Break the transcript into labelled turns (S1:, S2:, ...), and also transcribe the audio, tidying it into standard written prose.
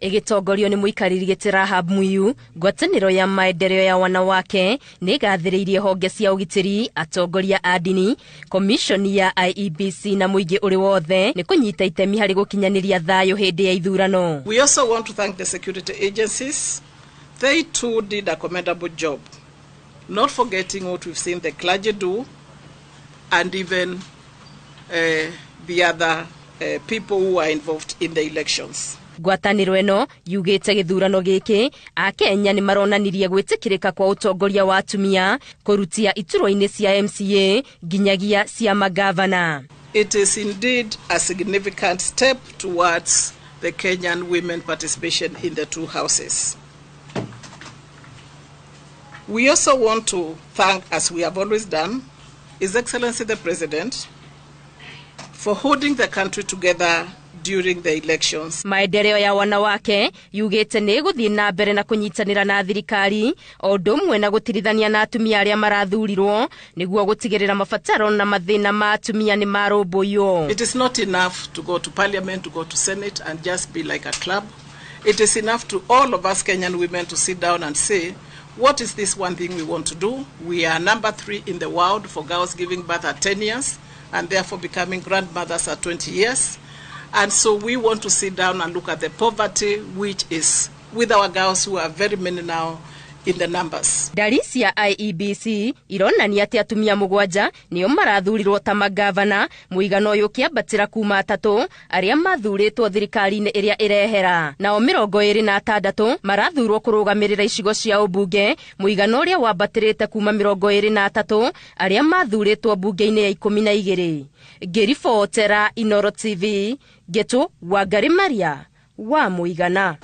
S1: Ĩgĩtongorio nĩ mũikarĩri gĩtĩ Rahab Muiyu, ngwatanĩro ya maendeleo ya wanawake nĩ ĩgathĩrĩirie honge cia ũgitĩri, atongoria a ndini, komishoni ya IEBC na mũingĩ ũrĩ wothe nĩ kũnyita itemi harĩ gũkinyanĩria thayũ hĩndĩ ya ithurano.
S2: We also want to thank the security agencies. They too did a commendable job, not forgetting what we've seen the clergy do and even the other people who are involved in the elections.
S1: Ngwatanĩro ĩno yugĩte gĩthurano gĩkĩ Akenya nĩ maronanirie gwĩtĩkĩrĩka kwa ũtongoria wa atumia kũrutia iturwa-inĩ cia MCA nginyagia cia magavana.
S2: It is indeed a significant step towards the Kenyan women participation in the two houses. We also want to thank, as we have always done, His Excellency the President for holding the country together during the elections.
S1: Maendeleo ya wanawake yugĩte nĩ ĩgũthiĩ na mbere na kũnyitanĩra na thirikari o ũndũ ũmwe na gũtirithania na atumia arĩa marathurirwo nĩguo gũtigĩrĩra mabataro na mathĩna ma atumia nĩ marũmbũiyo.
S2: It is not enough to go to parliament, to go to senate and just be like a club. It is enough to all of us Kenyan women to sit down and say, what is this one thing we want to do? We are number 3 in the world for girls giving birth at 10 years and therefore becoming grandmothers at 20 years. And so we want to sit down and look at the poverty which is with our girls, who are very many now in the numbers.
S1: Ndari cia IEBC ironania atĩ atumia 7 nĩo marathurirwo ta magavana, mũigana ũyũ ũkĩambatĩra kuma 3 arĩa mathurĩtwo thirikari-inĩ ĩrĩa ĩrehera. Nao 26 marathurwo kũrũgamĩrĩra icigo cia ũmbunge, mũigana ũrĩa wambatĩrĩte kuma 23 arĩa mathurĩtwo mbunge-inĩ ya 12. Ngĩribotera Inooro TV, Ngetu Wangari Maria wa Mũigana.